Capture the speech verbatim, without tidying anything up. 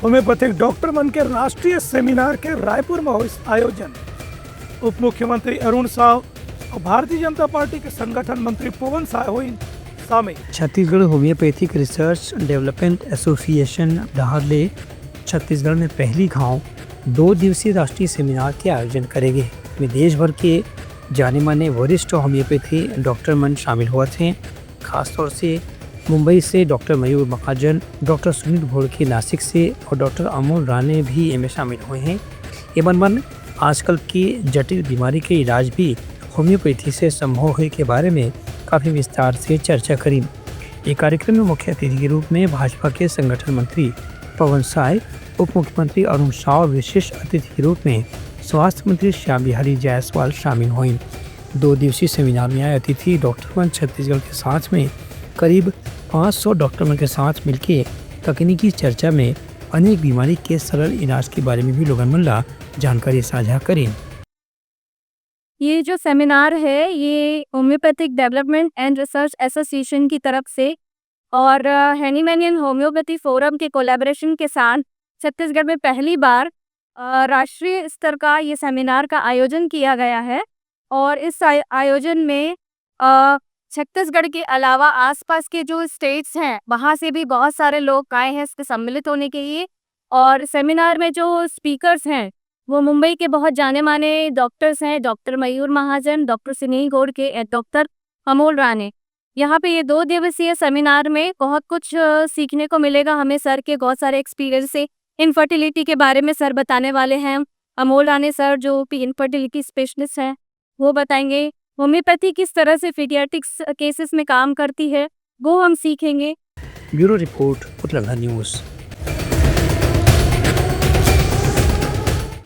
Homeopathic doctor मन के राष्ट्रीय सेमिनार के रायपुर में होइस आयोजन। उप मुख्यमंत्री अरुण साव और भारतीय जनता पार्टी के संगठन मंत्री पवन साय होइन शामिल। Chhattisgarh homeopathic research development association डहार ले छत्तीसगढ़ में पहली घाव दो दिवसीय राष्ट्रीय सेमिनार के आयोजन करे गे। में देश भर के जाने माने वरिष्ठ होम्योपैथी डॉक्टर मन शामिल होवत हें। खासतौर से मुंबई से डॉक्टर मयूर महाजन, डॉक्टर सुनील घोड़के नासिक से और डॉक्टर अमोल राणे भी एमे शामिल होय हें। एमन मन आजकल के जटिल बीमारी के इलाज भी होम्योपैथी से संभव होय के बारे में काफी विस्तार से चर्चा करिन। ये कार्यक्रम में मुख्य अतिथि के रूप में भाजपा के संगठन मंत्री पवन साय, उप मुख्यमंत्री अरुण साव और विशेष अतिथि के रूप में स्वास्थ्य मंत्री श्याम बिहारी जायसवाल शामिल होइन। दो दिवसीय सेमिनार में आए अतिथि डॉक्टर मन छत्तीसगढ़ के साथ में करीब पाँच सौ डॉक्टर मन के साथ मिलके तकनीकी चर्चा में अनेक बीमारी के सरल इलाज के बारे में भी लोगन मन ला जानकारी साझा करिन। ये जो सेमिनार है, ये homeopathic development and research association की तरफ से और हैनीमैनियन होम्योपैथी फोरम के कोलैबोरेशन के साथ छत्तीसगढ़ में पहली बार अ, राष्ट्रीय स्तर का ये सेमिनार का आयोजन किया गया है। और इस आय- आयोजन में अ, छत्तीसगढ़ के अलावा आसपास के जो स्टेट्स हैं, वहाँ से भी बहुत सारे लोग आए हैं इसके सम्मिलित होने के लिए। और सेमिनार में जो स्पीकर्स हैं, वो मुंबई के बहुत जाने माने डॉक्टर्स हैं, डॉक्टर मयूर महाजन, डॉक्टर सुनील घोड़के, डॉक्टर अमोल राणे। यहाँ पे ये दो दिवसीय सेमिनार में बहुत कुछ अ, सीखने को मिलेगा हमें सर के बहुत सारे एक्सपीरियंस से। इनफर्टिलिटी के बारे में सर बताने वाले हैं। अमोल राणे सर, जो भी इनफर्टिलिटी स्पेशलिस्ट हैं, वो बताएंगे। होम्योपैथी किस तरह से पीडियाट्रिक्स केसेस में काम करती है, वो हम सीखेंगे। Bureau report, Utlangha news.